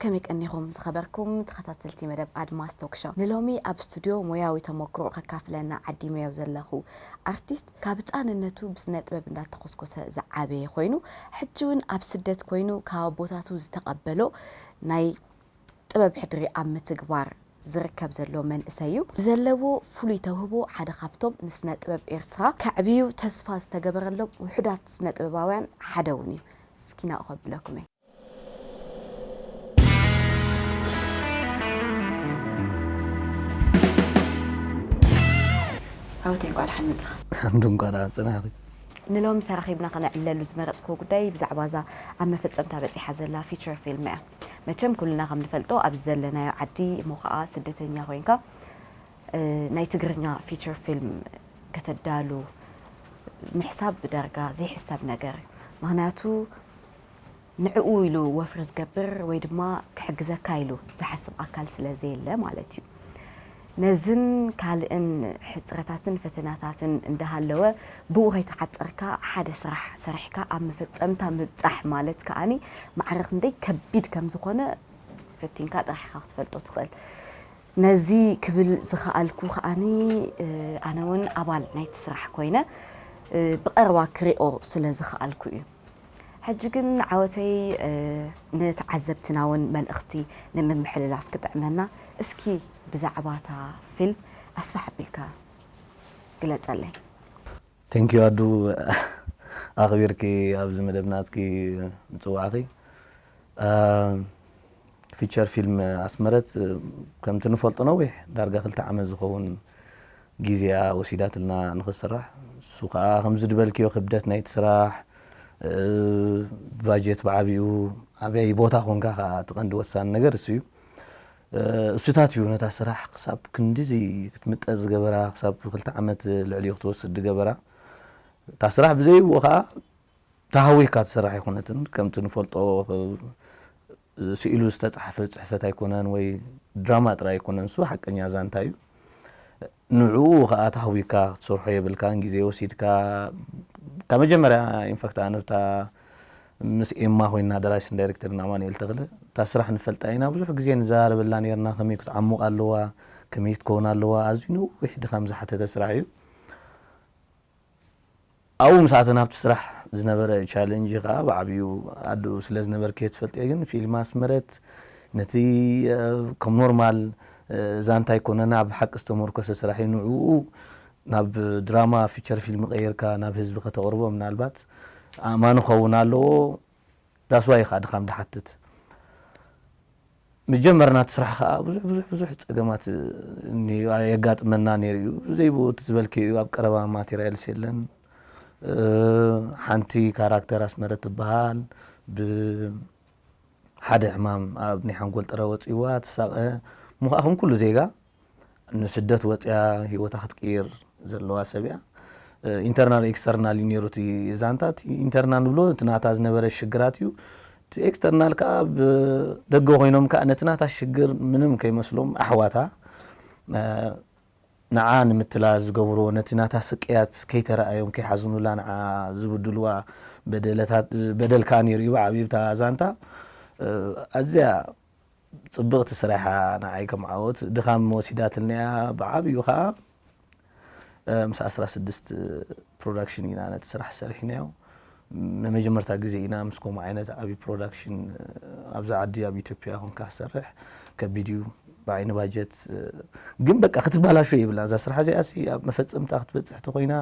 ከመይ ቀኒኹም ዝኸበርኩም ተኸታተልቲ መደብ ኣድማስ ቶክ ሾው? ንሎሚ ኣብ ስቱድዮ ሞያዊ ተመክሮ ከካፍለና ዓዲመዮ ዘለኹ ኣርቲስት ካብ ህጻንነቱ ብስነ ጥበብ እንዳተኾስኮሰ ዝዓበየ ኮይኑ፣ ሕጂ እውን ኣብ ስደት ኮይኑ ካብ ኣቦታቱ ዝተቐበሎ ናይ ጥበብ ሕድሪ ኣብ ምትግባር ዝርከብ ዘሎ መንእሰይ እዩ። ብዘለዎ ፍሉይ ተውህቦ ሓደ ካብቶም ንስነ ጥበብ ኤርትራ ከዕብዩ ተስፋ ዝተገበረሎም ውሑዳት ስነ ጥበባውያን ሓደ እውን እዩ። እስኪ ናብኡ ከብለኩም እየ። ዓወተይ፣ እንኳዕ ደሓን መጻኻ። ሓምዱ፣ እንኳዕ ደሓን ጸናሕኺ። ንሎሚ ተራኺብና ከነዕልለሉ ዝመረጽክዎ ጉዳይ ብዛዕባ እዛ ኣብ መፈጸምታ በጺሓ ዘላ ፊቸር ፊልም እያ። መቸም ኩልና ከም ንፈልጦ ኣብዚ ዘለናዮ ዓዲ እሞ ኸኣ ስደተኛ ኮይንካ፣ እ፣ ናይ ትግርኛ ፊቸር ፊልም ከተዳሉ ምሕሳብ ብዳርጋ ዘይሕሰብ ነገር እዩ። ምኽንያቱ ንዕኡ ኢሉ ወፍሪ ዝገብር ወይ ድማ ክሕግዘካ ኢሉ ዝሓስብ ኣካል ስለ ዘየለ ማለት እዩ። ነዝን ካልእን ሕጽረታትን ፈተናታትን እንዳሃለወ ብኡ ከይተዓጸርካ ሓደ ስራሕ ሰሪሕካ ኣብ መፈጸምታ ምብጻሕ ማለት ከኣኒ ማዕረ ክንደይ ከቢድ ከም ዝኾነ ፈቲንካ ጥራሕ ኢኻ ክትፈልጦ ትኽእል። ነዚ ክብል ዝኸኣልኩ ከኣኒ፣ እ፣ ኣነ እውን ኣባል ናይቲ ስራሕ ኮይነ፣ እ፣ ብቐረባ ክሪኦ ስለ ዝኸኣልኩ እዩ። ሕጂ ግን ዓወተይ፣ እ፣ ንተዓዘብትና እውን መልእኽቲ ንምምሕልላፍ ክጥዕመና፣ እስኪ ብዛዕባ እታ ፊልም ኣስፍሕ ኣቢልካ ግለጸለይ። ቴንኪዩ ኣዱ፣ ኣኽቢርኪ ኣብዚ መደብ ናትኪ ምጽዋዕኺ። እ፣ ፊቸር ፊልም ኣስመረት፣ እ፣ ከምቲ ንፈልጦ ነዊሕ ዳርጋ ክልተ ዓመት ዝኸውን ግዜኣ ወሲዳትልና ንኽትስራሕ። እሱ ኸኣ ከምዚ ዝበልክዮ ክብደት ናይቲ ስራሕ፣ እ፣ ባጀት ብዓቢኡ ኣበይ ቦታ ኮንካ ኸኣ እቲ ቀንዲ ወሳኒ ነገር እሱ እዩ። እ፣ እሱታት እዩ ነታ ስራሕ ክሳብ ክንድዚ ክትምጠ ዝገበራ፣ ክሳብ ክልተ ዓመት ልዕሊኡ ክትወስድ ዝገበራ። እታ ስራሕ ብዘይብኡ ኸኣ ተሃዊካ ትስራሕ ኣይኮነትን። ከምቲ ንፈልጦ፣ ክ-፣ ስኢሉ ዝተጻሕፈ ጽሕፈት ኣይኮነን ወይ ድራማ ጥራይ ኣይኮነን፣ እሱ ሓቀኛ ዛንታ እዩ። ንዕኡ ኸኣ ተሃዊካ ክትሰርሖ የብልካን፣ ግዜ ወሲድካ። ካብ መጀመርያ ኢንፋክት ኣነ ብታ ምስ ኤማ ኮይና ደራሲን ዳይሬክተርን ኣማኑኤል ተኽለ እታ ስራሕ ንፈልጣ ኢና፣ ብዙሕ ግዜ ንዘራረበላ ነርና፣ ከመይ ክትዓሙቕ ኣለዋ፣ ከመይ ክትከውን ኣለዋ፣ ኣዝዩ ነዊሕ ድኻም ዝሓተተ ስራሕ እዩ። ኣብኡ ምስ ኣተና ኣብቲ ስራሕ ዝነበረ ቻለንጅ ኸኣ ብዓብዩ ኣዱ ስለ ዝነበርክዮ ትፈልጥዮ፣ ግን ፊልም ኣስመረት ነቲ፣ እ፣ ከም ኖርማል፣ እ፣ ዛንታ ኣይኮነን፣ ኣብ ሓቂ ዝተመርኮሰ ስራሕ እዩ። ንዕኡ ናብ ድራማ ፊቸር ፊልም ቀይርካ ናብ ህዝቢ ከተቕርቦ ምናልባት ኣማን ክኸውን ኣለዎ። ዳስዋይ ኸኣ ድኻም ድሓትት። ምስ ጀመርና እቲ ስራሕ ኸኣ ብዙሕ ብዙሕ ብዙሕ ጸገማት፣ እ፣ የጋጥመና ነይሩ እዩ። ብዘይ ብኡ እቲ ዝበልክዮ እዩ፣ ኣብ ቀረባ ማቴርያልስ የለን። እ፣ ሓንቲ ካራክተር ኣስመረት ትበሃል ብሓደ ሕማም ኣብ ናይ ሓንጎል ጥረ ወጺዋ ትሳቐ። እሞ ኸኣ ከም ኩሉ ዜጋ ንስደት ወጽያ ህይወታ ክትቅይር ዘለዋ ሰብ እያ። እ፣ ኢንተርናል ኤክስተርናል እዩ ነይሩ እቲ ዛንታ። እቲ ኢንተርናል ንብሎ እቲ ናታ ዝነበረ ሽግራት እዩ። እቲ ኤክስተርናል ከኣ ብ-፣ ደገ ኮይኖም ከኣ ነቲ ናታ ሽግር ምንም ከይመስሎም ኣሕዋታ፣ እ፣ ንዓ ንምትላል ዝገብርዎ፣ ነቲ ናታ ስቅያት ከይተረኣዮም ከይሓዝኑላ ንዓ ዝብድልዋ በደለታት፣ በደል ከኣ ነይሩ እዩ ብዓብዩ እታ ዛንታ። እ፣ ኣዝያ ጽብቕቲ ስራሕ እያ። ንዓይ ከም ዓወት ድኻም ወሲዳትልና እያ። ብዓብዩ ኸኣ፣ እ፣ ምስ ኣስራ ስድስት ፕሮዳክሽን ኢና ነቲ ስራሕ ሰሪሕናዮ። ንመጀመርታ ግዜ ኢና ምስ ከምኡ ዓይነት ዓብዪ ፕሮዳክሽን፣ እ፣ ኣብዛ ዓዲ ኣብ ኢትዮጵያ ኮንካ ክሰርሕ ከቢድ እዩ። ብዓይኒ ባጀት፣ እ፣ ግን በቃ ክትበላሾ የብላን። እዛ ስራሕ እዚኣሲ ኣብ መፈጸምታ ክትበጽሕ ተኾይና፣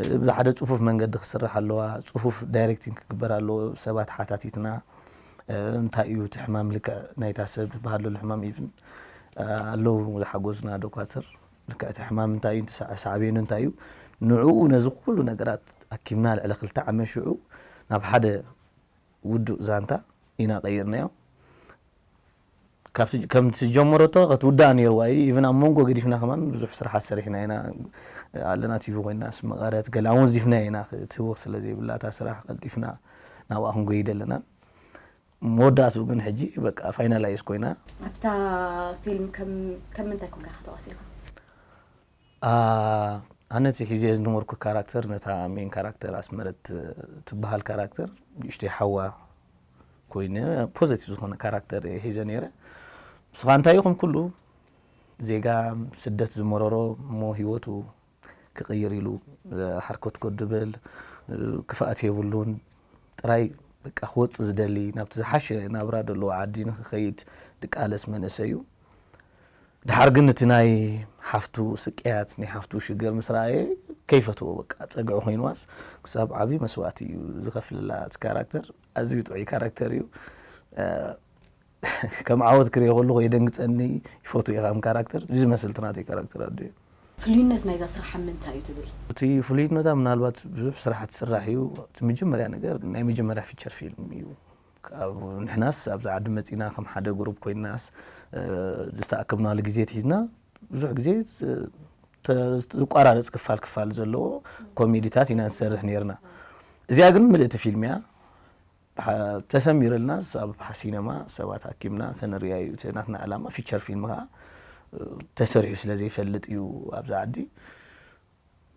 እ፣ ብሓደ ጽፉፍ መንገዲ ክስራሕ ኣለዋ። ጽፉፍ ዳይሬክቲንግ ክግበር ኣለዎ። ሰባት ሓታቲትና፣ እ፣ እንታይ እዩ እቲ ሕማም፣ ልክዕ ናይታ ሰብ ዝበሃል ዘሎ ሕማም ኢቭን፣ እ፣ ኣለዉ ዝሓገዙና ዶኳትር። ልክዕ እቲ ሕማም እንታይ እዩ፣ እቲ ሳዕ-፣ ሳዕቤኑ እንታይ እዩ፣ ንዕኡ ነዚ ኩሉ ነገራት ኣኪብና ልዕሊ ክልተ ዓመት ሽዑ ናብ ሓደ ውዱእ ዛንታ ኢና ቀይርናዮ። ካብቲ፣ ከምቲ ጀመረቶ ክትውዳእ ነይርዋ እዩ። ኢቭን ኣብ መንጎ ገዲፍና ከማን ብዙሕ ስራሓት ሰሪሕና ኢና። ኣለና ቲቪ ኮይናስ መቐረት ገለ ኣወንዚፍና ኢና፣ ክትህወኽ ስለ ዘይብላ እታ ስራሕ ቀልጢፍና ናብኣ ክንጎይድ ኣለና። መወዳእትኡ ግን ሕጂ በቃ ፋይናላይዝ ኮይና። ኣብታ ፊልም ከም፣ ከም ምንታይ ኮንካ ኢኻ ተዋሲእካ? ኣ-፣ ኣነ እቲ ሒዘ ዝነበርኩ ካራክተር፣ ነታ ሜን ካራክተር ኣስመረት ትበሃል ካራክተር፣ ንእሽተይ ሓዋ ኮይነ ፖዘቲቭ ዝኾነ ካራክተር እየ ሒዘ ነይረ። ንሱ ኸዓ እንታይ እዩ፣ ከም ኩሉ ዜጋ ስደት ዝመረሮ እሞ ህይወቱ ክቕይር ኢሉ ሓርኮት ኮድብል ክፍኣት የብሉን፣ ጥራይ በቃ ክወፅእ ዝደሊ፣ ናብቲ ዝሓሸ ናብራ ዘለዎ ዓዲ ንክኸይድ ድቃለስ መንእሰይ እዩ። ድሓር ግን እቲ ናይ ሓፍቱ ስቅያት፣ ናይ ሓፍቱ ሽግር ምስ ረኣየ ከይፈትዎ በቃ ጸግዒ ኮይንዋስ፣ ክሳብ ዓቢ መስዋእቲ እዩ ዝኸፍልላ። እቲ ካራክተር ኣዝዩ ጥዑይ ካራክተር እዩ። ከም ዓወት ክሪኦ ከለኹ የደንግጸኒ። ይፈቱ እየ ከም ካራክተር፣ እዚ ዝመስል እቲ ናተይ ካራክተር ኣዶ እዩ። ፍሉይነት ናይዛ ስራሕ ኣብ ምንታይ እዩ ትብል? እቲ ፍሉይነታ ምናልባት ብዙሕ ስራሕ ትስራሕ እዩ። እቲ መጀመርያ ነገር ናይ መጀመርያ ፊቸር ፊልም እዩ። ካብ ንሕናስ ኣብዚ ዓዲ መጺና ከም ሓደ ግሩፕ ኮይናስ ዝተኣከብናሉ ግዜ ትሒዝና ብዙሕ ግዜ ዝቋራረፅ ክፋል ክፋል ዘለዎ ኮሜዲታት ኢና ንሰርሕ ነርና። እዚኣ ግን ምልእቲ ፊልም እያ። ተሰሚርልና ኣብ ሲነማ ሰባት ኣኪብና ከነርእያ እዩ እቲ ናትና ዕላማ። ፊቸር ፊልም ከዓ ተሰሪሑ ስለ ዘይፈልጥ እዩ ኣብዚ ዓዲ።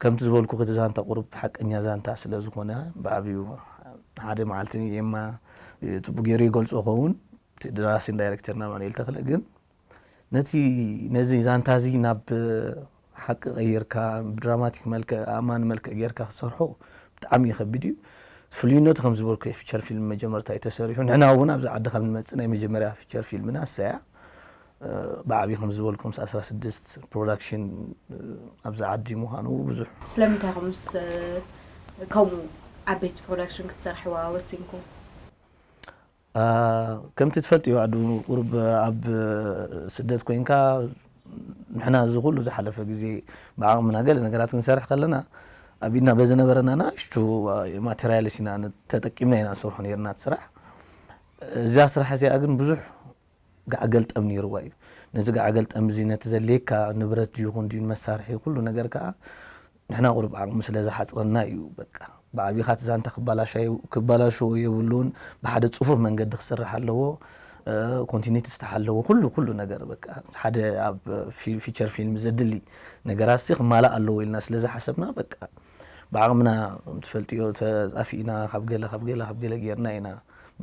ከምቲ ዝበልኩ እቲ ዛንታ ቁሩብ ሓቀኛ ዛንታ ስለ ዝኾነ ብዓብዩ ሓደ መዓልቲ ኤማ ፅቡቅ ገይሩ ይገልፆ ኸውን፣ ደራሲን ዳይሬክተርና ኣማኑኤል ተኽለ ግን ነቲ ነዚ ዛንታ እዚ ናብ ሓቂ ቀይርካ ብድራማቲክ መልክዕ ኣእማኒ መልክዕ ጌርካ ክሰርሖ ብጣዕሚ እዩ ከቢድ እዩ። ፍሉይነቱ ከም ዝበልኩ ፊቸር ፊልም መጀመርታ እዩ ተሰሪሑ። ንሕና እውን ኣብዚ ዓዲ ካብ ንመፅእ ናይ መጀመርያ ፊቸር ፊልምና እሳያ ብዓብዪ ከም ዝበልኩም ኣስራ ስድስት ፕሮዳክሽን ኣብዚ ዓዲ ምዃኑ ብዙሕ ስለምንታይ ከምስ ከምኡ ዓበይቲ ፕሮዳክሽን ክትሰርሕዋ ወሲንኩም? ከምቲ ትፈልጥዮ ኣዱ ቁሩብ ኣብ ስደት ኮይንካ ንሕና እዚ ኩሉ ዝሓለፈ ግዜ ብዓቕምና ገለ ነገራት ክንሰርሕ ከለና ኣብ ኢድና በዝነበረና ናእሽቱ ማቴሪያልስ ኢና ተጠቂምና ኢና ንሰርሖ ነርና እቲ ስራሕ። እዛ ስራሕ እዚኣ ግን ብዙሕ ጋዕ ገልጠም ነይርዋ እዩ። ነዚ ጋዕ ገልጠም እዚ ነቲ ዘድልየካ ንብረት ድዩ ይኹን ድዩ መሳርሒ ኩሉ ነገር ከዓ ንሕና ቁሩብ ዓቕሚ ስለ ዝሓፅረና እዩ። በቃ ብዓብኻ እቲ ዛንታ ክባላሸዎ የብሉን። ብሓደ ፅፉፍ መንገዲ ክስራሕ ኣለዎ። ኮንቲኒቲ ዝተሓለዎ ኩሉ ኩሉ ነገር በቃ ሓደ ኣብ ፊቸር ፊልም ዘድሊ ነገራት ሲ ክማላእ ኣለዎ ኢልና ስለ ዝሓሰብና በቃ ብዓቕምና ትፈልጥዮ ተፃፊእና ካብ ገለ ካብ ገለ ካብ ገለ ጌርና ኢና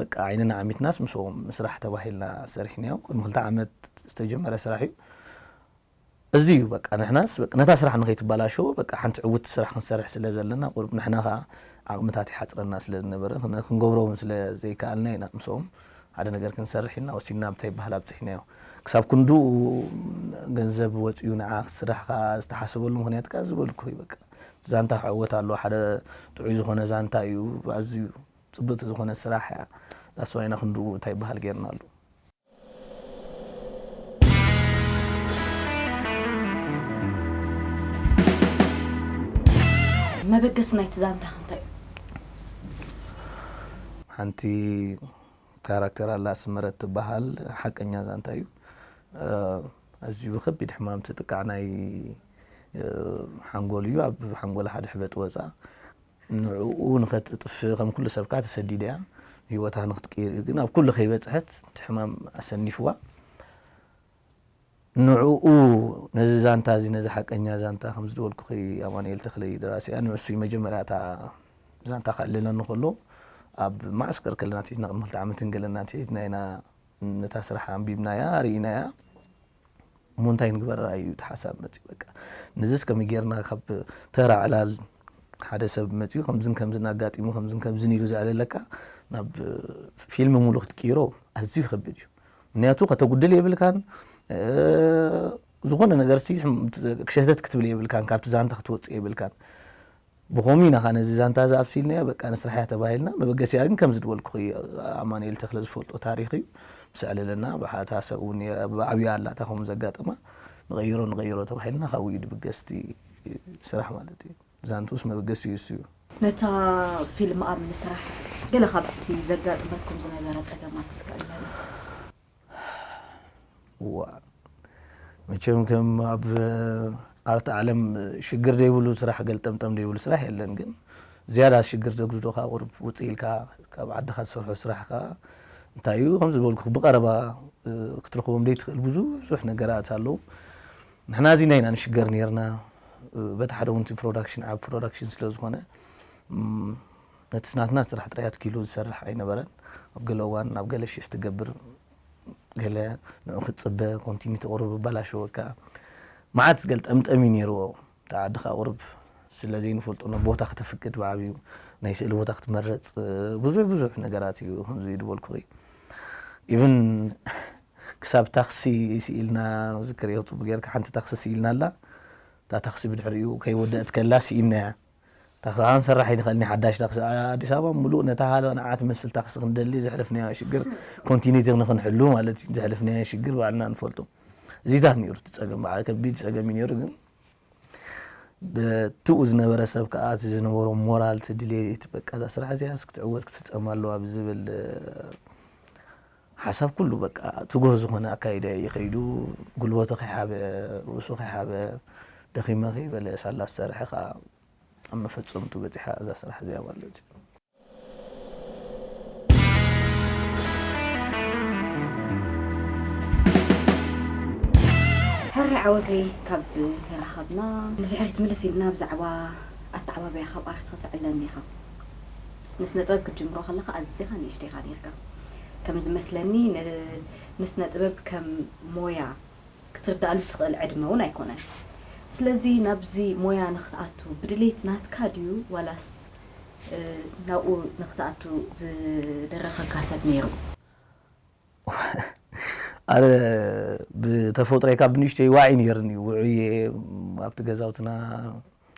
በቃ ዓይንና ዓሚትናስ ምስኦም ምስራሕ ተባሂልና ሰሪሕናዮ። ቅድሚ ክልተ ዓመት ዝተጀመረ ስራሕ እዩ። እዚ እዩ በቃ ንሕናስ በቃ ነታ ስራሕ ንኸይትባላሸዎ በቃ ሓንቲ ዕውት ስራሕ ክንሰርሕ ስለ ዘለና ቁሩብ ንሕና ከዓ ዓቕምታት ይሓፅረና ስለ ዝነበረ ክን- ክንገብሮ እውን ስለ ዘይከኣልና ኢና ምስኦም ሓደ ነገር ክንሰርሕ ኢልና ወሲንና ብታይ ይበሃል ኣብፅሕናዮ። ክሳብ ክንድኡ ገንዘብ ወፂኡ ንዓ ክስራሕ ከዓ ዝተሓሰበሉ ምክንያት ከዓ ዝበልኩ እዩ በቃ ዛንታ ክዕወት ኣለዎ። ሓደ ጥዑይ ዝኾነ ዛንታ እዩ። ኣዝዩ ፅብቕቲ ዝኾነ ስራሕ እያ። ዳስዋይና ክንድኡ እንታይ ይበሃል ጌርናሉ። መበገሲ ናይቲ ዛንታኺ እንታይ እዩ? ሓንቲ ካራክተር ኣላ ኣስመረት ትበሃል ሓቀኛ ዛንታ እዩ። ኣዝዩ ብከቢድ ሕማም ትጥቃዕ ናይ ሓንጎል እዩ። ኣብ ሓንጎላ ሓደ ሕበጥ ወፃ ንዕኡ ንኸትጥፍእ ከም ኩሉ ሰብ ከዓ ተሰዲዳ እያ። ህይወታ ንክትቅይር እዩ ግን ኣብ ኩሉ ከይበፅሐት እቲ ሕማም ኣሰኒፍዋ። ንዕኡ ነዚ ዛንታ እዚ ነዚ ሓቀኛ ዛንታ ከም ዝደወልኩኺ ኣማኑኤል ተኽለ እዩ ደራሲኣ። ንዕሱ እዩ መጀመርያ እታ ዛንታ ከዕልለኒ ከሎ ኣብ ማዕስከር ከለና ትሒዝና ቅድሚ ክልተ ዓመትን ገለና ትሒዝና ኢና ነታ ስራሕ ኣንቢብናያ ርኢናያ። እሞ እንታይ ንግበራ እዩ እቲ ሓሳብ መፅዩ። በቃ ንዝስ ከመይ ጌርና ካብ ተራ ዕላል ሓደ ሰብ መፅዩ ከምዝን ከምዝን ኣጋጢሙ ከምዝን ከምዝን ኢሉ ዘዕለለካ ናብ ፊልሚ ሙሉ ክትቅይሮ ኣዝዩ ይኸብድ እዩ። ምክንያቱ ከተጉድል የብልካን ዝኾነ ነገር ክሸተት ክትብል የብልካን ካብቲ ዛንታ ክትወፅእ የብልካን። ብኸምኡ ኢና ከዓ ነዚ ዛንታ እዚ ኣብሲልናዮ በቃ ንስራሕ እያ ተባሂልና። መበገሲኣ ግን ከምዚ ዝበልኩኺ ኣማኑኤል ተኽለ ዝፈልጦ ታሪኽ እዩ። ምስ ኣዕለለና ብሓታ ሰብ እውን ነይራ ብዓብያ ኣላ እታ ከምኡ ዘጋጠማ። ንቐይሮ ንቐይሮ ተባሂልና ካብኡ እዩ ድብገስቲ ስራሕ ማለት እዩ። ዛንትኡስ መበገሲኡ እሱ እዩ። ነታ ፊልም ኣብ ምስራሕ ገለ ካብቲ ዘጋጥመኩም ዝነበረ ፀገማት እስከ ዕለና። እዋ መቸም ከም ኣብ ኣርት ዓለም ሽግር ዘይብሉ ስራሕ ገልጠምጠም ዘይብሉ ስራሕ የለን ግን ዝያዳ ሽግር ዘግድዶ ካብ ቁርብ ውፅእ ኢልካ ካብ ዓድኻ ዝሰርሖ ስራሕ ከዓ እንታይ እዩ ከም ዝበልኩ ብቀረባ ክትረኽቦም ዘይትኽእል ብዙሕ ነገራት ኣለዉ። ንሕና እዚ ናይና ንሽገር ነርና በቲ ሓደ እውን ፕሮዳክሽን ዓብ ፕሮዳክሽን ስለ ዝኾነ እቲ ናትና ስራሕ ጥራይ ኣትኪሉ ዝሰርሕ ኣይነበረን። ኣብ ገለ እዋን ናብ ገለ ሽፍት ትገብር፣ ገለ ንዑ ክትጽበ፣ ኮንቲኒ ተቕርብ፣ ይባላሸወካ። መዓት ገልጠምጠም እዩ ነይርዎ። እቲ ዓዲ ከኣ ቁርብ ስለ ዘይንፈልጦ፣ ናብ ቦታ ከተፍቅድ፣ ብዓብዩ ናይ ስእሊ ቦታ ክትመረጽ፣ ብዙሕ ብዙሕ ነገራት እዩ ከምዚ ዝበልኩኺ። ኢቭን ክሳብ ታክሲ ስኢልና፣ ዝክር እየ፣ ጽቡቅ ጌርካ፣ ሓንቲ ታክሲ ስኢልና ኣላ። እታ ታክሲ ብድሕሪኡ ከይወደአት ከላ ስኢናያ። ታክሲ ከኣ ክንሰርሕ ኣይንኽእልን፣ ሓዳሽ ታክሲ። ኣዲስ ኣበባ ሙሉእ ነታ ሃሎ ንዓ ትመስል ታክሲ ክንደሊ ዘሕለፍናዮ ሽግር፣ ኮንቲኒቲ ንክንሕሉ ማለት እዩ፣ ዘሕለፍናዮ ሽግር ባዕልና ንፈልጦ። እዚታት ነይሩ እቲ ጸገም፣ በዓል ከቢድ ጸገም እዩ ነይሩ። ግን ብትኡ ዝነበረ ሰብ ከኣ እቲ ዝነበሮ ሞራል፣ እቲ ድሌት፣ በቃ እዛ ስራሕ እዚኣ ክትዕወት ክትፍጸም ኣለዋ ብዝብል ሓሳብ ኩሉ በቃ ትጉህ ዝኾነ ኣካይዳ እዩ ከይዱ። ጉልበቱ ከይሓበ፣ ርእሱ ከይሓበ፣ ደኺመ ከይበለ ሳላ ዝሰርሐ ከኣ ኣብ መፈጸምቱ በጺሓ እዛ ስራሕ እዚኣ ማለት እዩ። ሕራይ ዓወተይ፣ ካብ ተራኸብና ንድሕሪት ምልስ ኢልና ብዛዕባ ኣተዓባብያ ካብ ኣርት ከተዕለኒ ኢኻ። ንስነ ጥበብ ክትጅምሮ ከለኻ ኣዚኻ ንእሽተይ ኢኻ ነይርካ። ከም ዝመስለኒ ን- ንስነ ጥበብ ከም ሞያ ክትርዳኣሉ ትኽእል ዕድመ እውን ኣይኮነን። ስለዚ ናብዚ ሞያ ንክትኣቱ ብድሌት ናትካ ድዩ ዋላስ ናብኡ ንክትኣቱ ዝደረኸካ ሰብ ነይሩ? ኣነ ብተፈጥሮይ ካብ ብንእሽተይ ዋዒ ነይርኒ እዩ። ውዑየ፣ ኣብቲ ገዛውትና፣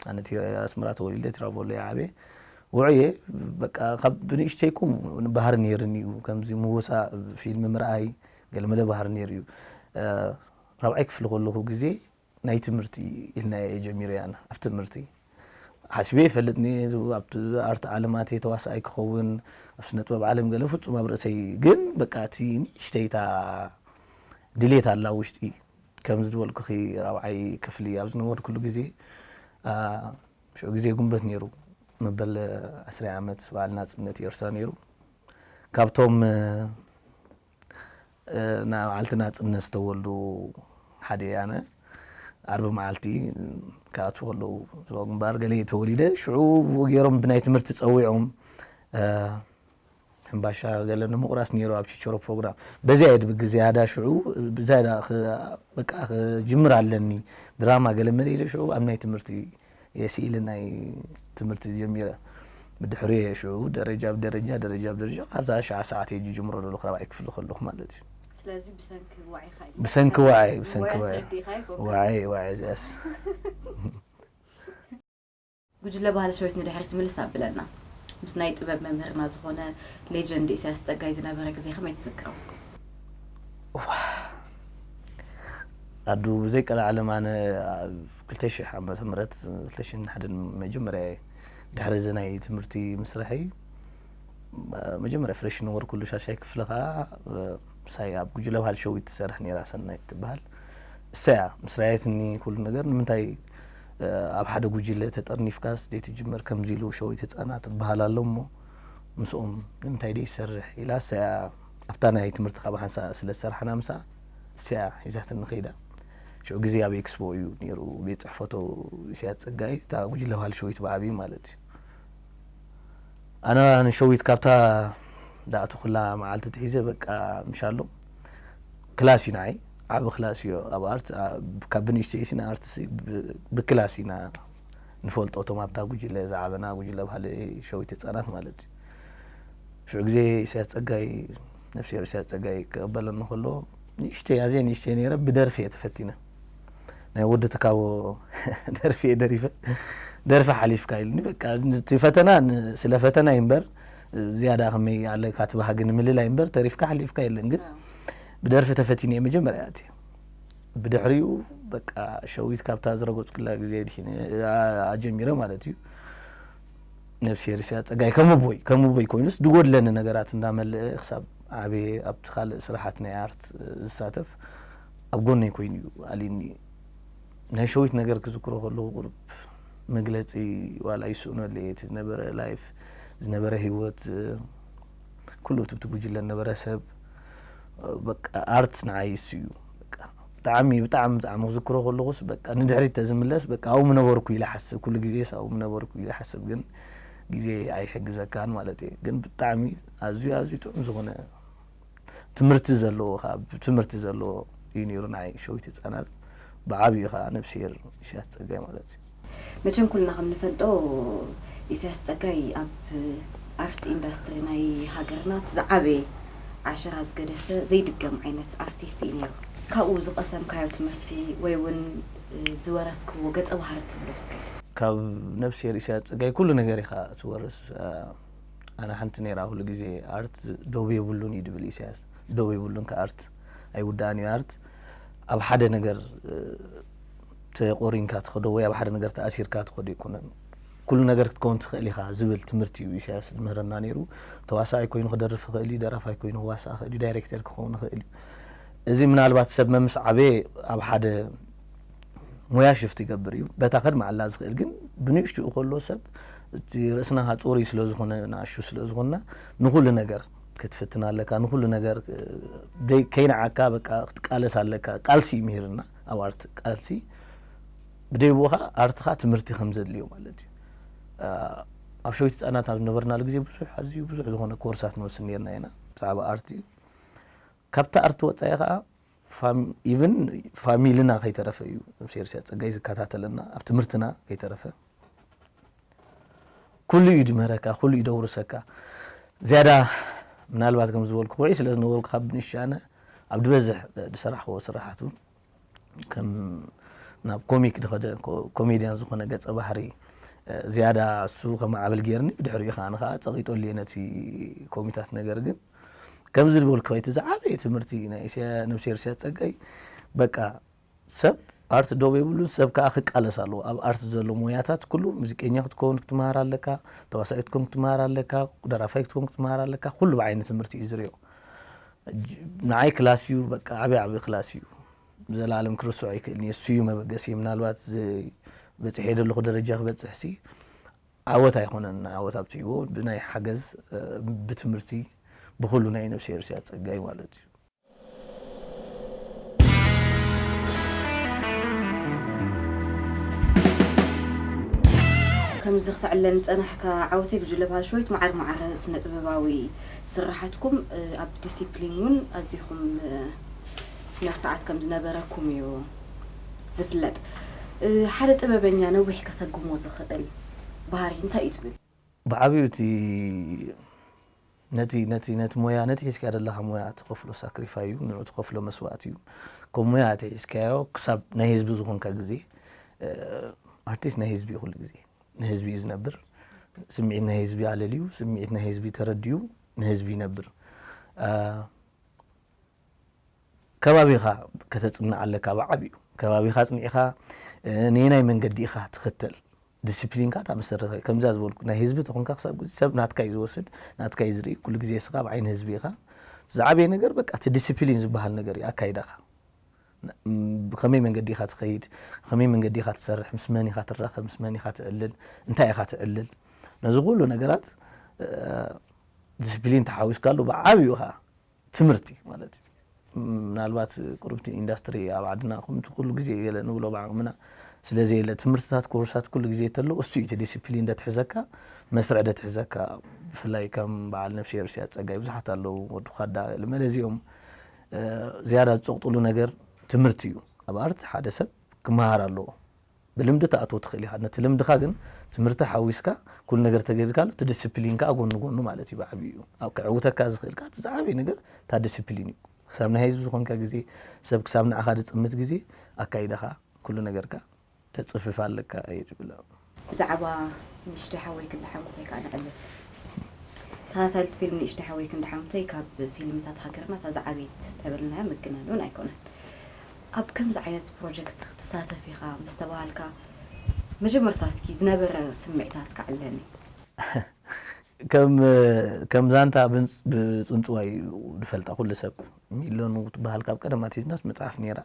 ኣነ እቲ ኣስመራ ተወሊደ፣ ትራቮሎ እየ ዓብየ። ውዑየ፣ በቃ ካብ ብንእሽተይ እኮ ባህሪ ነይርኒ እዩ። ከምዚ ምውሳእ፣ ፊልም ምርኣይ፣ ገለመለ ባህሪ ነይሩ እዩ። እ፣ ራብዓይ ክፍሊ ከለኹ ግዜ ናይ ትምህርቲ ኢልና እየ ጀሚረያ ኣነ። ኣብ ትምህርቲ ሓሲበ ይፈልጥኒ፣ ኣብቲ ኣርት ዓለም ኣትየ ተዋሳኣይ ክኸውን፣ ኣብ ስነ ጥበብ ዓለም ገለ ፍጹም ኣብ ርእሰይ። ግን በቃ እቲ ንእሽተይታ ድሌት ኣላ ውሽጢ። ከምዚ ዝበልኩኺ ራብዓይ ክፍሊ ኣብ ዝነበርኩሉ ግዜ፣ አ፣ ሽዑ ግዜ ጉንበት ነይሩ። መበል ዕስራ ዓመት በዓል ናጽነት ኤርትራ ነይሩ። ካብቶም፣ እ፣ እ፣ ና-፣ በዓልቲ ናጽነት ዝተወልዱ ሓደ እየ ኣነ። ዓርቢ መዓልቲ ክኣትዉ ከለዉ ዞባ ግንባር ገለ እየ ተወሊደ። ሽዑ ብኡ ገይሮም ብናይ ትምህርቲ ጸዊዖም፣ እ፣ ሕምባሻ ገለ ንምቑራስ ነይሩ ኣብ ቺቸሮ ፕሮግራም። በዚኣ እየ ድብግ ዝያዳ ሽዑ ብዝያዳ ኽ-፣ በቃ ክጅምር ኣለኒ ድራማ ገለ መለ ኢለ ሽዑ ኣብ ናይ ትምህርቲ እየ ስኢሊ ናይ ትምህርቲ ጀሚረ። ብድሕሪኡ እየ ሽዑ ደረጃ ብደረጃ፣ ደረጃ ብደረጃ፣ ካብዛ ሽዓ ሰዓት እየ ዝጅምሮ ዘለኹ፣ ራብዓይ ክፍሊ ከለኹ ማለት እዩ። ስለዚ ብሰንኪ ዋዒኻ እዩ። ብሰንኪ ዋዒ፣ ብሰንኪ ሞያ ዋዒ። ተረዲእኻ ኣይኮንካ? ዋዒ፣ ዋዒ፣ እዚኣስ። ጉጅለ ባህሊ ሸዊት ንድሕሪት ምልስ ኣብለና። ምስ ናይ ጥበብ መምህርና ዝኾነ ሌጀንድ ኢሳያስ ጸጋይ ዝነበረ ግዜ ከመይ ትዝክሮ? ኣዱ፣ ብዘይ ቀልዓለም ኣነ ኣብ ክልተ ሽሕ ዓመተ ምህረት፣ ክልተ ሽሕን ሓደን መጀመርያ እየ ድሕሪ እዚ ናይ ትምህርቲ ምስርሐይ፣ መጀመርያ ፍሬሽ ነበርኩሉ ሻሻይ ክፍሊ ኸዓ፣ ምሳይ ኣብ ጉጅለ ባህሊ ሸዊት ትሰርሕ ነይራ፣ ሰናይት ትበሃል። እሳ እያ ምስ ረኣየትኒ ኩሉ ነገር፣ ንምንታይ ኣብ ሓደ ጉጅለ ተጠርኒፍካስ ዘይትጅምር፣ ከምዚ ኢሉ ሸዊት ህፃናት ትበሃል ኣሎ እሞ ምስኦም ንምንታይ ዘይትሰርሕ ኢላ፣ እሳ እያ ኣብታ ናይ ትምህርቲ ካብ ሓንሳእ ስለ ዝሰራሕና ምሳኣ፣ እሳ እያ ሒዛትኒ ከይዳ። ሽዑ ግዜ ኣብ ኤክስፖ እዩ ነይሩ፣ ቤት ፅሕፈቶ ኢሳያስ ፀጋይ፣ እታ ጉጅለ ባህሊ ሸዊት ብዓብዩ ማለት እዩ። ኣነ ንሸዊት ካብታ ዝኣተኹላ መዓልቲ ትሒዘ በቃ ምሻሎ ክላስ እዩ ንዓይ፣ ዓቢ ክላስ እዩ ኣብ ኣርት። ኣ-፣ ካብ ብንእሽተይሲ ንኣርትሲ ብ-፣ ብክላስ ኢና ንፈልጦ፣ እቶም ኣብታ ጉጅለ ዝዓበና፣ ጉጅለ ባህሊ ሸዊት ህፃናት ማለት እዩ። ሽዑ ግዜ ኢሳያስ ፀጋይ፣ ነፍስሄር ኢሳያስ ፀጋይ ክቕበለኒ ከሎ፣ ንእሽተይ፣ ኣዝየ ንእሽተይ ነይረ፣ ብደርፊ እየ ተፈቲነ። ናይ ወዲ ትካቦ ደርፊ እየ ደሪፈ። ደርፊ ሓሊፍካ ኢሉኒ። በቃ፣ እቲ ፈተና ን-፣ ስለ ፈተና እዩ እምበር፣ ዝያዳ ከመይ ኣለካ ትባሃጊ ንምልላይ እምበር፣ ተሪፍካ ሓሊፍካ የለን። ግን ብደርፊ ተፈቲነ እየ መጀመርያ ኣትየ። ብድሕሪኡ፣ በቃ፣ ሸዊት ካብታ ዝረገጽኩላ ግዜ ድሒነ፣ ኣ-፣ ኣጀሚረ ማለት እዩ። ነፍስሄር ኢሳያስ ፀጋይ ከም ኣቦይ፣ ከም ኣቦይ ኮይኑስ፣ ዝጎድለኒ ነገራት እንዳመልአ ክሳብ ዓብየ ኣብቲ ካልእ ስራሓት ናይ ኣርት ዝሳተፍ ኣብ ጎነይ ኮይኑ እዩ ኣልዩኒ። ናይ ሸዊት ነገር ክዝክሮ ከለኹ ቁሩብ መግለጺ ዋላ ይስእነሉ እየ። እቲ ዝነበረ ላይፍ፣ ዝነበረ ህይወት፣ ኩሉ እቲ ኣብቲ ጉጅለ ዝነበረ ሰብ፣ በቃ ኣርት ንዓይ እሱ እዩ። በቃ ብጣዕሚ፣ ብጣዕሚ፣ ብጣዕሚ ክዝክሮ ከለኹስ በቃ ንድሕሪት ተዝምለስ በቃ ኣብኡ ምነበርኩ ኢለ ሓስብ። ኩሉ ግዜስ ኣብኡ ምነበርኩ ኢለ ሓስብ። ግን ግዜ ኣይሕግዘካን ማለት እየ። ግን ብጣዕሚ ኣዝዩ ኣዝዩ ጥዑም ዝኾነ ትምህርቲ ዘለዎ፣ ካብ ትምህርቲ ዘለዎ እዩ ነይሩ ናይ ሸዊት ህፃናት። ብዓብዩ ከዓ ነብስሄር ኢሳያስ ፀጋይ ማለት እዩ። መቸም ኩልና ከም ንፈልጦ ኢሳያስ ፀጋይ ኣብ ኣርት ኢንዳስትሪ ናይ ሃገርና እቲ ዝዓበየ ዓሸራ ዝገደፈ ዘይድገም ዓይነት ኣርቲስት እዩ ነይሩ። ካብኡ ዝቐሰምካዮ ትምህርቲ ወይ እውን ዝወረስክዎ ገፀ ባህሪ ትብሎ እስከ? ካብ ነብስሄር ኢሳያስ ፀጋይ ኩሉ ነገር ኢኻ ትወርስ። ኣነ ሓንቲ ነይራ ኩሉ ግዜ ኣርት ደው የብሉን እዩ ድብል ኢሳያስ። ደው የብሉን ከኣርት ኣይውዳእን እዩ ኣርት ኣብ ሓደ ነገር ተቆሪንካ ትኸዶ ወይ ኣብ ሓደ ነገር ተኣሲርካ ትኸዶ ኣይኮነን። ኩሉ ነገር ክትከውን ትኽእል ኢኻ ዝብል ትምህርቲ እዩ ኢሳያስ ዝምህረና ነይሩ። ተዋሳኣይ ኮይኑ ክደርፍ ይኽእል እዩ፣ ደራፋይ ኮይኑ ክዋሳእ ይኽእል እዩ፣ ዳይሬክተር ክኸውን ይኽእል እዩ። እዚ ምናልባት ሰብ መምስ ዓበየ ኣብ ሓደ ሞያ ሽፍት ይገብር እዩ። በታ ከድመዓላ ዝኽእል ግን ብንእሽትኡ ከሎ ሰብ እቲ ርእስና ከዓ ፅሩይ ስለ ዝኾነ ንኣሹ ስለ ዝኾንና ንኹሉ ነገር ክትፍትን ኣለካ። ንኹሉ ነገር ከይንዓካ በቃ ክትቃለስ ኣለካ። ቃልሲ እዩ ምሂርና ኣብ ኣርት ቃልሲ ብደይብኡ ከዓ ኣርትኻ ትምህርቲ ከም ዘድልዮ ማለት እዩ። ኣብ ሸዊት ህፃናት ኣብ ዝነበርናሉ ግዜ ብዙሕ ኣዝዩ ብዙሕ ዝኾነ ኮርሳት ንወስድ ነርና ኢና ብዛዕባ ኣርት እዩ። ካብቲ ኣርት ወፃኢ ከዓ ኢቭን ፋሚልና ከይተረፈ እዩ ነብስሄር ኢሳያስ ፀጋይ ዝከታተለና ኣብ ትምህርትና ከይተረፈ ኩሉ እዩ ድምህረካ ኩሉ እዩ ደውርሰካ። ዝያዳ ምናልባት ከም ዝበልኩ ውዒ ስለ ዝነበርኩ ካብ ብንሻነ ኣብ ድበዝሕ ዝሰራሕክዎ ስራሓት እውን ከም ናብ ኮሚክ ድኸደ ኮሜድያን ዝኾነ ገፀ ባህሪ ዝያዳ እሱ ከማዕብል ገይርኒ ብድሕሪኡ ከዓ ንከዓ ፀቂጦሉ እየ ነቲ ኮሚታት ነገር ግን ከምዚ ዝበልኩ እቲ ዝዓበየ ትምህርቲ ናይ ኢሳያ ነብስሄር ኢሳያስ ፀጋይ በቃ ሰብ ኣርት ደው የብሉን ሰብ ከዓ ክቃለስ ኣለዎ ኣብ ኣርት ዘሎ ሞያታት ኩሉ ሙዚቀኛ ክትከውን ክትመሃር ኣለካ ተዋሳኢ ክትከውን ክትመሃር ኣለካ ደራፋይ ክትከውን ክትመሃር ኣለካ ኩሉ ብዓይኒ ትምህርቲ እዩ ዝሪኦ ንዓይ ክላስ እዩ በቃ ዓብይ ዓብይ ክላስ እዩ ዘላለም ክርስዖ ኣይክእልን እየ እሱ እዩ መበገሲ ምናልባት በፂሐ ዘለኹ ደረጃ ክበፅሕ ሲ ዓወት ኣይኮነን ዓወት ኣብፅእዎ ብናይ ሓገዝ ብትምህርቲ ብኩሉ ናይ ነብስሄር ኢሳያስ ፀጋይ ማለት እዩ። ከምዚ ክተዕለን ዝፀናሕካ ዓወተይ ጉጅለ ባህል ሸዊት መዓር መዓረ ስነ ጥበባዊ ስራሓትኩም ኣብ ዲሲፕሊን እውን ኣዚኹም ስነ ስርዓት ከም ዝነበረኩም እዩ ዝፍለጥ። ሓደ ጥበበኛ ነዊሕ ከሰጉሞ ዝኽእል ባህሪ እንታይ እዩ ትብል? ብዓብዩ እቲ ነቲ ነቲ ነቲ ሞያ ነቲ ሒዝካ ዘለካ ሞያ ትኸፍሎ ሳክሪፋይ እዩ ንዑ ትኸፍሎ መስዋእቲ እዩ ከም ሞያ እቲ ሒዝካዮ ክሳብ ናይ ህዝቢ ዝኾንካ ግዜ ኣርቲስት ናይ ህዝቢ እዩ ኩሉ ግዜ ንህዝቢ እዩ ዝነብር ስምዒት ናይ ህዝቢ ኣለልዩ ስምዒት ናይ ህዝቢ ተረድዩ ንህዝቢ ይነብር ከባቢኻ ከተፅንዕ ኣለካ ብዓብዩ ከባቢኻ ኣፅኒዕኻ ነየናይ መንገዲ ኢኻ ትኽተል ዲስፕሊንካ እታ መሰረታዊ ከምዛ ዝበልኩ ናይ ህዝቢ ተኾንካ ክሳብ ግዜ ሰብ ናትካ እዩ ዝወስድ ናትካ እዩ ዝርኢ ኩሉ ግዜ እስኻ ኣብ ዓይኒ ህዝቢ ኢኻ ዝዓበየ ነገር በቃ እቲ ዲስፕሊን ዝበሃል ነገር እዩ ኣካይዳኻ ብኸመይ መንገዲ ኢኻ ትኸይድ ከመይ መንገዲ ኢኻ ትሰርሕ ምስ መን ኢኻ ትራኸብ ምስ መን ኢኻ ትዕልል እንታይ ኢኻ ትዕልል ነዚ ኩሉ ነገራት ዲስፕሊን ተሓዊስካሉ ብዓብዩ ኸዓ ትምህርቲ ማለት እዩ ምናልባት ቁርብቲ ኢንዳስትሪ ኣብ ዓድና ከምቲ ኩሉ ግዜ ገለ ንብሎ ብዓቕምና ስለ ዘየለ ትምህርትታት ኮርሳት ኩሉ ግዜ ተሎ እሱ እዩ ዲስፕሊን ደትሕዘካ መስርዕ ደትሕዘካ ብፍላይ ከም በዓል ነብስሄር ኢሳያስ ፀጋይ ብዙሓት ኣለዉ ወዲ ኳዳ መለ እዚኦም ዝያዳ ዝፀቕጥሉ ነገር ትምህርቲ እዩ ኣብ ኣርት ሓደ ሰብ ክመሃር ኣለዎ ብልምዲ ትኣትዎ ትኽእል ኢኻ ነቲ ልምድኻ ግን ትምህርቲ ሓዊስካ ኩሉ ነገር ተገይርካሉ እቲ ዲስፕሊን ከዓ ጎኒ ጎኑ ማለት እዩ ብዓብዩ ኣብ ከዕውተካ ዝኽእል ከዓ እቲ ዝዓበየ ነገር እታ ዲስፕሊን እዩ ክሳብ ናይ ህዝቢ ዝኾንካ ግዜ ሰብ ክሳብ ንዓኻ ዝጥምት ግዜ ኣካይዳኻ ኩሉ ነገርካ ተፅፍፍ ኣለካ እየ ዝብል ብዛዕባ ንእሽተይ ሓወይ ክንዲ ሓሙተይ ከዓ ንዕልል ተኸታታሊት ፊልም ንእሽተይ ሓወይ ክንዲ ሓሙተይ ካብ ፊልምታት ሃገርና እታ ዝዓበየት ተበልናያ ምግናን እውን ኣይኮነን ኣብ ከምዚ ዓይነት ፕሮጀክት ክትሳተፍ ኢኻ ምስ ተባሃልካ መጀመርታ እስኪ ዝነበረ ስምዒታት ከዕለኒ ከም ከም ዛንታ ብፅንፅዋይ ዝፈልጣ ኩሉ ሰብ ሚለኑ ትበሃል ካብ ቀደም ኣትሒዝናስ መፅሓፍ ነይራ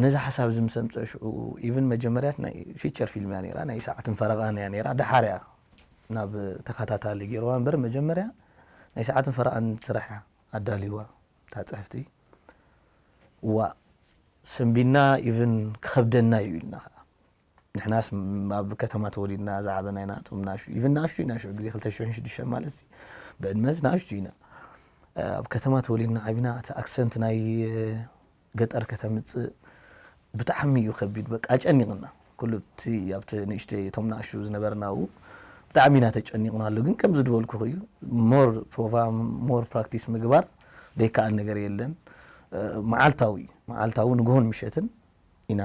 ነዚ ሓሳብ እዚ ምስ ኣምፀአ ሽዑ ኢቭን መጀመርያት ናይ ፊቸር ፊልም እያ ነይራ ናይ ሰዓትን ፈረቓን እያ ነይራ ደሓር እያ ናብ ተኸታታሊ ገይርዋ እምበር መጀመርያ ናይ ሰዓትን ፈረቓን ስራሕ እያ ኣዳልይዋ እታ ፅሕፍቲ ዋእ ሰንቢድና ኢቭን ክኸብደና እዩ ኢልና ከዓ ንሕናስ ኣብ ከተማ ተወሊድና ዝዓበና ኢና። እቶም ናሹ ኢቭን ናሹ ኢና ሽዑ ግዜ ክልተ ሽሕን ሽዱሽተን ማለት ሲ ብዕድመስ ናሹ ኢና። ኣብ ከተማ ተወሊድና ዓቢና እቲ ኣክሰንት ናይ ገጠር ከተምፅእ ብጣዕሚ እዩ ከቢድ። በቃ ኣጨኒቕና ኩሉ እቲ ኣብቲ ንእሽተይ እቶም ናሹ ዝነበርና ኣብኡ ብጣዕሚ ኢና ተጨኒቕናሉ። ግን ከምዚ ዝበልኩ እዩ ሞር ፕሮቫ ሞር ፕራክቲስ ምግባር ዘይከኣል ነገር የለን። መዓልታዊ መዓልታዊ ንግሆን ምሸትን ኢና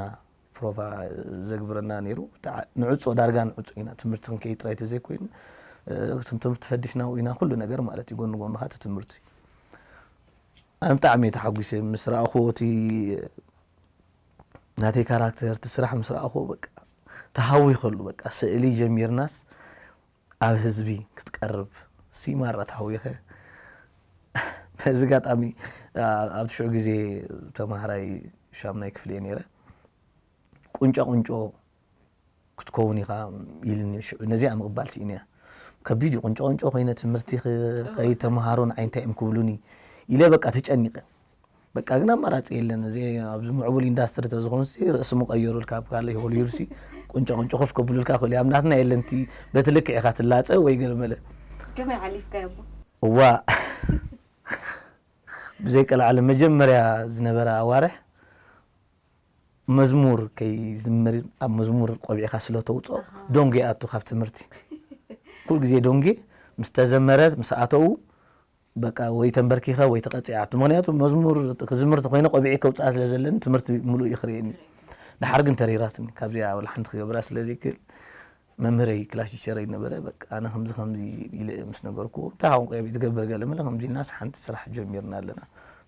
ፕሮቫ ዘግብረና ነይሩ። ንዕጾ ዳርጋ ንዕጾ ኢና ትምህርቲ ክንከይድ ጥራይ ተዘይኮይኑ ትምህርቲ ፈዲስና ኢና ኩሉ ነገር ማለት እዩ። ጎኒ ጎኒ ከዓ ትምህርቲ ኣነ ብጣዕሚ ተሓጒሰ ምስ ረኣኹዎ እቲ ናተይ ካራክተር እቲ ስራሕ ምስ ረኣኹዎ በቃ ተሃዊኸሉ። በቃ ስእሊ ጀሚርናስ ኣብ ህዝቢ ክትቀርብ ሲማራ ተሃዊኸ። በዚ ኣጋጣሚ ኣብቲ ሽዑ ግዜ ተማሃራይ ሻምናይ ክፍሊ እየ ነይረ። ቁንጫ ቁንጮ ክትከውን ኢኻ ኢልኒ። ሽዑ ነዚኣ ምቕባል ስኢነ እያ። ከቢድ እዩ። ቁንጫ ቁንጮ ኮይነ ትምህርቲ ከይተምሃሮ ንዓይ እንታይ እዮም ክብሉኒ ኢለ በቃ ተጨኒቐ። በቃ ግን ኣማራፂ የለን። እዚ ኣብዚ ምዕቡል ኢንዳስትሪ ተዝኾን ሲ ርእሲ ምቀየሩ ልካ ኣብ ካልእ ይኸሉ ይርሲ ቁንጫ ቁንጫ ኮፍ ከብሉልካ ክእሉ እዮም። ናትና የለን። እቲ በቲ ልክዕ ኢኻ ትላፀ ወይ ገለ መለ ከመይ ሓሊፍካ እሞ እዋ ብዘይ ቀልዓለ መጀመርያ ዝነበረ ኣዋርሕ መዝሙር ከይዝምር ኣብ መዝሙር ቆቢዕካ ስለ ተውፅኦ ዶንጌ ኣቱ ካብ ትምህርቲ ኩል ግዜ ዶንጌ ምስ ተዘመረ ምስ ኣተው በቃ ወይ ተንበርኪኸ ወይ ተቐፂዓቱ። ምክንያቱ መዝሙር ክዝምር ተኮይነ ቆቢዐ ከውፅኣ ስለ ዘለኒ ትምህርቲ ምሉእ ይኽርእየኒ። ድሓር ግን ተሪራትኒ ካብዚኣ ወላ ሓንቲ ክገብራ ስለ ዘይክእል መምህረይ ክላስ ቲቸረይ ነበረ። በቃ ኣነ ከምዚ ከምዚ ኢለ ምስ ነገርኩዎ እንታይ ሃውን ቆቢ ትገብር ገለ መለ ከምዚ ኢልናስ ሓንቲ ስራሕ ጀሚርና ኣለና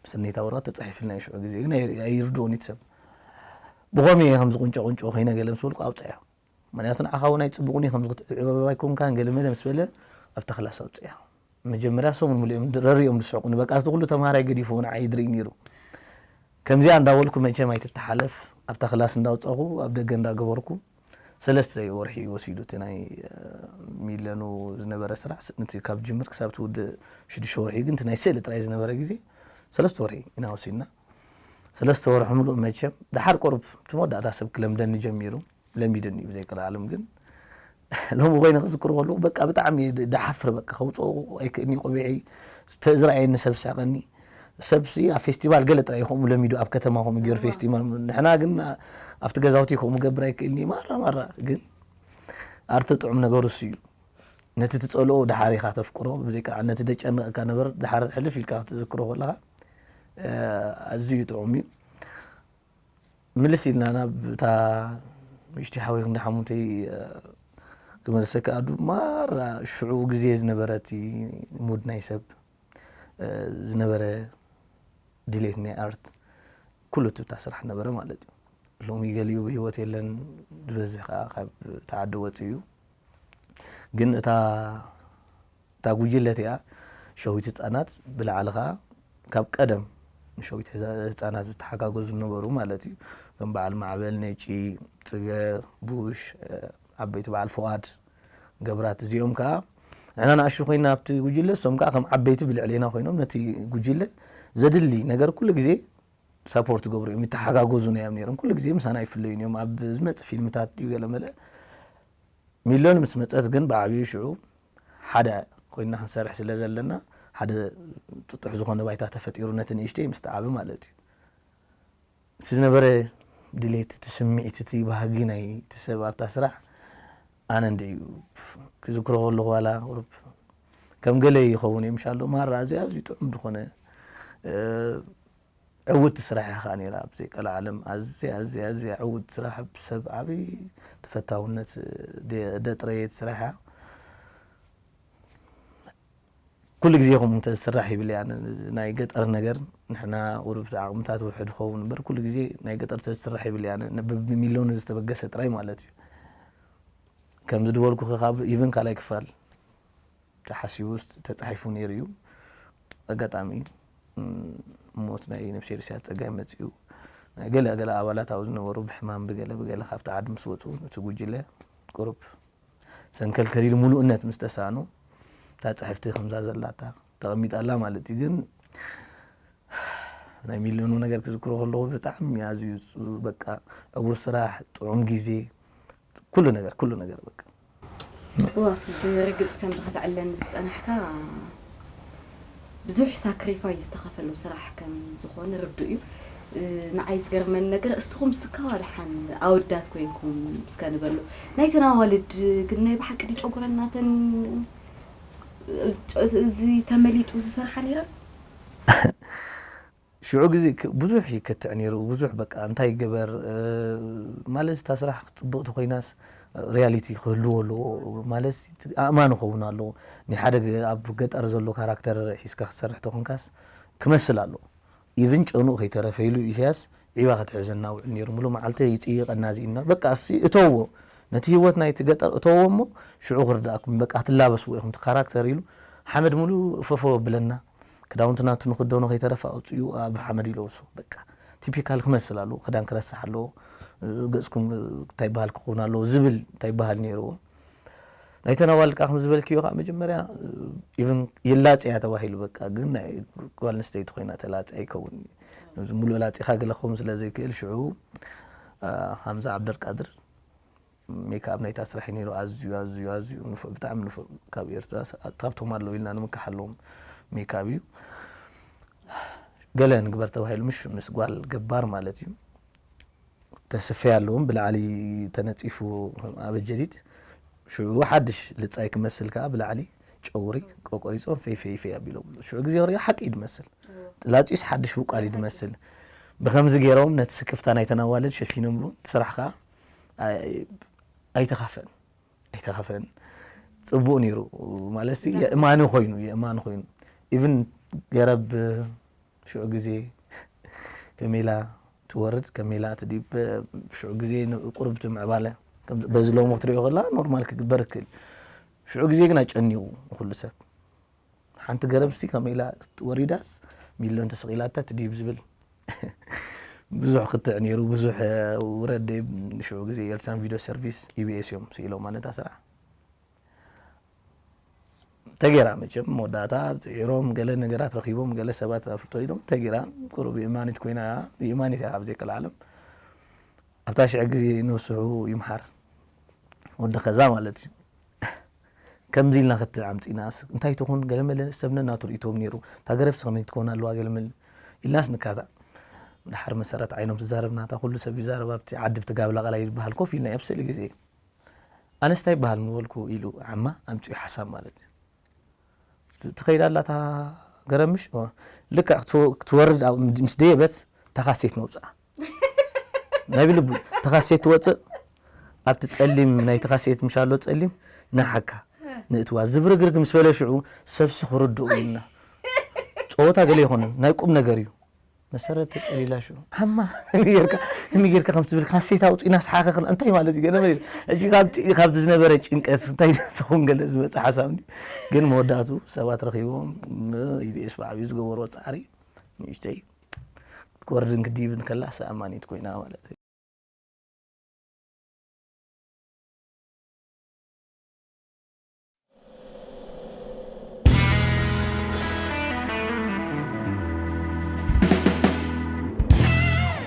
ምስ ኔታ ወረቐት ተፃሒፍልና እዩ ሽዑ ግዜ ግን ኣይ- ኣይርድኦን እዩ ሰብ ብኸመይ እየ ከምዚ ቁንጮ ቁንጮ ኮይነ ገለ ምስ በልኩ ኣውፅኣዮ። ምክንያቱ ንዓኻ እውን ኣይፅቡቕን እዩ ከምዚ ክትዕበባ ኣይኮንካን ገለ መለ ምስ በለ ኣብታ ክላስ ኣውፅኣዮ። መጀመርያ ሰሙን ሙሉእ እዮም ረሪኦም ዝስሕቁኒ። በቃ እቲ ኩሉ ተምሃራይ ገዲፉ ንዓይ ይድርኢ ነይሩ። ከምዚኣ እንዳበልኩ መቸም ኣይትተሓለፍ ኣብታ ክላስ እንዳውፃኹ ኣብ ደገ እንዳገበርኩ ሰለስተ ወርሒ ወሲዱ እቲ ናይ ሚለኑ ዝነበረ ስራሕ ንቲ ካብ ጅምር ክሳብ ትውድእ ሽዱሽተ ወርሒ ግን ናይ ስእሊ ጥራይ ዝነበረ ግዜ ሰለስተ ወርሒ ኢና ወሲድና። ሰለስተ ወርሒ ምሉእ መቸም ድሓር ቁርብ እቲ መወዳእታ ሰብ ክለምደኒ ጀሚሩ ለሚድኒ እዩ ብዘይቀልዓለም ግን ሎሚ ኮይነ ክዝክሮ ከለኩ በቃ ብጣዕሚ ድሓፍር በቃ ከውፅኦ ኣይክእልኒ ቆቢዐይ ዝተዝረኣየኒ ሰብ ዝስሕቀኒ ሰብሲ ኣብ ፌስቲቫል ገለ ጥራይ ከምኡ ለሚዱ ኣብ ከተማ ከምኡ ገይሩ ፌስቲቫል ንሕና ግን ኣብቲ ገዛውቲ ከምኡ ገብር ኣይክእልኒ ማራ ማራ ግን ኣርቲ ጥዑም ነገሩ እሱ እዩ ነቲ ትፀልኦ ድሓር ኢኻ ተፍቅሮ ብዘይከዓ ነቲ ደጨንቀካ ነበር ድሓር ሕልፍ ኢልካ ክትዝክሮ ከለካ ኣዝዩ ጥዑም እዩ ምልስ ኢልና ናብ እታ ምሽቲ ሓወይ ክንዲ ሓሙተይ ክመልሰካ ኣዱ ማራ ሽዑ ግዜ ዝነበረ እቲ ሙድ ናይ ሰብ ዝነበረ ድሌት ናይ ኣርት ኩሉ ትብታ ስራሕ ነበረ ማለት እዩ። ሎሚ ገሊኡ ብህይወት የለን ዝበዝሕ ከዓ ካብ ተዓዲ ወፂ እዩ። ግን እታ እታ ጉጅለ እቲኣ ሸዊት ህፃናት ብላዕሊ ከዓ ካብ ቀደም ንሸዊት ህፃናት ዝተሓጋገዙ ዝነበሩ ማለት እዩ። ከም በዓል ማዕበል፣ ነጪ፣ ፅገ፣ ቡሽ፣ ዓበይቲ በዓል ፍቓድ፣ ገብራት እዚኦም ከዓ ንሕና ንኣሽቱ ኮይና ኣብቲ ጉጅለ እሶም ከዓ ከም ዓበይቲ ብልዕሌና ኮይኖም ነቲ ጉጅለ ዘድሊ ነገር ኩሉ ግዜ ሳፖርት ገብሩ እዮም ይተሓጋገዙ ናይ እዮም ነይሮም ኩሉ ግዜ ምሳና ይፍለዩን እዮም ኣብ ዝመፅ ፊልምታት ድዩ ገለ መለ ሚልዮን ምስ መፀት ግን ብዓብዩ ሽዑ ሓደ ኮይና ክንሰርሕ ስለ ዘለና ሓደ ጥጡሕ ዝኾነ ባይታ ተፈጢሩ ነቲ ንእሽተይ ምስ ተዓበ ማለት እዩ እቲ ዝነበረ ድሌት እቲ ስምዒት እቲ ባህጊ ናይ እቲ ሰብ ኣብታ ስራሕ ኣነ እንድዩ ክዝክሮ ከለኹ ዋላ ቁሩብ ከም ገለ ይኸውን እዩ ምሻሎ ማራ እዚ ኣዝዩ ጥዑም ዝኾነ ዕውቲ ስራሕ እያ ከዓ ነይራ ኣብዘይ ቀልዓለም ኣዝያ ኣዝያ ኣዝያ ዕውቲ ስራሕ ብሰብ ዓብይ ተፈታውነት ደጥረየት ስራሕ እያ ኩሉ ግዜ ከምኡ እንተ ዝስራሕ ይብል እያ ናይ ገጠር ነገር ንሕና ቁሩብ ዓቕምታት ውሕድ ኸውን እምበር ኩሉ ግዜ ናይ ገጠር ተዝስራሕ ይብል እያ በብሚሊዮን ዝተበገሰ ጥራይ ማለት እዩ ከምዚ ዝበልኩ ካብ ኢቨን ካልኣይ ክፋል ተሓሲቡ ተፃሒፉ ነይሩ እዩ ኣጋጣሚ ሞት ናይ ነብሴ ርስያስ ፀጋይ መፅኡ ገለ ገለ ኣባላት ኣብ ዝነበሩ ብሕማም ብገለ ብገለ ካብቲ ዓዲ ምስ ወፁ እቲ ጉጅለ ቁሩብ ሰንከልከል ኢሉ ሙሉእነት ምስ ተሳኑ እታ ፅሕፍቲ ከምዛ ዘላታ ተቐሚጣ ኣላ ማለት እዩ ግን ናይ ሚልዮኑ ነገር ክዝክሮ ከለኹ ብጣዕሚ ኣዝዩ በቃ ዕዉት ስራሕ ጥዑም ግዜ ኩሉ ነገር ኩሉ ነገር በቃ እዋ ብርግጽ ከምዚ ከተዕለኒ ዝጸናሕካ ብዙሕ ሳክሪፋይ ዝተኸፈሉ ስራሕ ከም ዝኾነ ርዱእ እዩ። ንዓይ ዝገርመኒ ነገር እስኹም ስካዋ ደሓን ኣወዳት ኮይንኩም እስከ ንበሎ ናይተን ኣዋልድ ግን ናይ ብሓቂ ድጨጉረናተን እዚ ተመሊጡ ዝሰርሓ ነይረን ሽዑ ግዜ ብዙሕ ይከትዕ ነይሩ ብዙሕ በቃ እንታይ ገበር ማለት እታ ስራሕ ፅብቕቲ ኮይናስ ሪያሊቲ ክህልዎ ኣለዎ ማለት ኣእማን ክኸውን ኣለዎ ናይ ሓደ ኣብ ገጠር ዘሎ ካራክተር ሒዝካ ክሰርሕ ተኾንካስ ክመስል ኣለዎ ኢቭን ጨኑ ከይተረፈ ኢሉ ኢሳያስ ዒባ ክትሕዘና ውዕል ነይሩ ሙሉ መዓልቲ ይፅይቐና ዚእና በቃ እሲ እተዎ ነቲ ህይወት ናይቲ ገጠር እተዎ እሞ ሽዑ ክርዳእኩም በቃ ትላበስዎ ኢኹም ካራክተር ኢሉ ሓመድ ሙሉ ፈፎ ብለና ክዳውንትና እቲ ንክደኖ ከይተረፈ ኣውፅኡ ኣብ ሓመድ ይለብሶ በቃ ቲፒካል ክመስል ኣለዎ ክዳን ክረስሕ ኣለዎ ገፅኩም እንታይ በሃል ክኸውን ኣለዎ ዝብል እንታይ በሃል ነይርዎ ናይተን ኣዋልድ ከዓ ከም ዝበልክዮ ከዓ መጀመርያ ኢቭን ይላፀያ ተባሂሉ በቃ ግን ናይ ጓል ኣንስተይቲ ኮይና ተላፀ ኣይከውን ሙሉእ ላፂኻ ገለ ክኸውን ስለ ዘይክእል ሽዑ ሃምዛ ዓብደልቃድር ሜክኣፕ ናይታ ስራሕ ነይሩ ኣዝዩ ኣዝዩ ኣዝዩ ንፉዕ ብጣዕሚ ንፉዕ ካብ ኤርትራ ካብቶም ኣለዉ ኢልና ንምካሕ ኣለዎም ሜክኣፕ እዩ ገለ ንግበር ተባሂሉ ምሽ ምስ ጓል ገባር ማለት እዩ ተስፈ ኣለዎም ብላዕሊ ተነፂፉ ኣብ ጀዲድ ሽዑ ሓድሽ ልፃይ ክመስል ከዓ ብላዕሊ ጨውሪ ቆቆሪፆም ፈይ ፈይ ፈይ ኣቢሎም ሽዑ ግዜ ክሪኦ ሓቂ እዩ ድመስል ላፂስ ሓድሽ ውቃል እዩ ድመስል ብከምዚ ገይሮም ነቲ ስክፍታ ናይተን ኣዋልድ ሸፊኖምሉ እቲ ስራሕ ከዓ ኣይተኻፈን ኣይተኻፈን ፅቡቅ ነይሩ ማለት የእማኒ ኮይኑ የእማኒ ኮይኑ ኢቭን ገረብ ሽዑ ግዜ ከሜላ ትወርድ ከሜላ ትዲብ ሽዑ ግዜ ቁርብ ትምዕባለ በዚ ሎሚ ክትሪኦ ከላ ኖርማል ክግበር ክል ሽዑ ግዜ ግን ኣጨኒቑ ንኩሉ ሰብ ሓንቲ ገረብሲ ከሜላ ወሪዳስ ሚሊዮን ተሰቂላታ ትዲብ ዝብል ብዙሕ ክትዕ ነይሩ ብዙሕ ውረድ ሽዑ ግዜ ኤርትራን ቪድዮ ሰርቪስ ኢቢኤስ እዮም ስኢሎም ማለት ስራሕ ተጌራ መቸም መወዳእታ ፅዒሮም ገለ ነገራት ረኪቦም ገለ ሰባት ኣፍልጦ ኢሎም ተጌራ ቁሩብ የማኒት ኮይና የማኒት እያ ኣብ ዘይቀልዓለም ኣብታ ሽዕ ግዜ ነብስሑ ይምሓር ወዲ ከዛ ማለት እዩ ከምዚ ኢልና ክትዕ ኣምፂናስ እንታይ ትኹን ገለመለ ሰብነ ናቱ ርእቶም ነይሩ እታ ገረብሲ ከመይ ትከውን ኣለዋ ገለመለ ኢልናስ ንካታዕ ድሓር መሰረት ዓይኖም ትዛረብና እታ ኩሉ ሰብ ይዛረብ ኣብቲ ዓዲ ብትጋብላ ቃላይ ዝበሃል ኮፍ ኢልና ኣብ ስእሊ ግዜ ኣነስታይ ይበሃል ምበልኩ ኢሉ ዓማ ኣምፅኡ ሓሳብ ማለት እዩ ትኸይድ ኣላ እታ ገረምሽ ልክዕ ክትወርድ ምስ ደየበት ተኻሴት ነውፅኣ ናይ ብልቡ ተኻሴት ትወፅእ ኣብቲ ፀሊም ናይ ተኻሴት ምሻሎ ፀሊም ንሓካ ንእትዋ ዝብርግርግ ምስ በለ ሽዑ ሰብሲ ክርድኡ ኢልና ፀወታ ገለ ይኮነን ናይ ቁም ነገር እዩ መሰረት ተጸሊላ ሽዑ ዓማ ጌርካ ከሚ ጌርካ ከም ትብል ካሴት ኣውፂና ስሓኸ ክል እንታይ ማለት እዩ ገለ መለ ሕጂ ካብቲ ዝነበረ ጭንቀት እንታይ ትኸውን ገለ ዝመፀ ሓሳብ እንዲ ግን መወዳእቱ ሰባት ረኪቦም ኢቢኤስ ብዓብዩ ዝገበርዎ ፃዕሪ ንእሽተይ ክትወርድን ክድይብን ከላ ሰኣማኒት ኮይና ማለት እዩ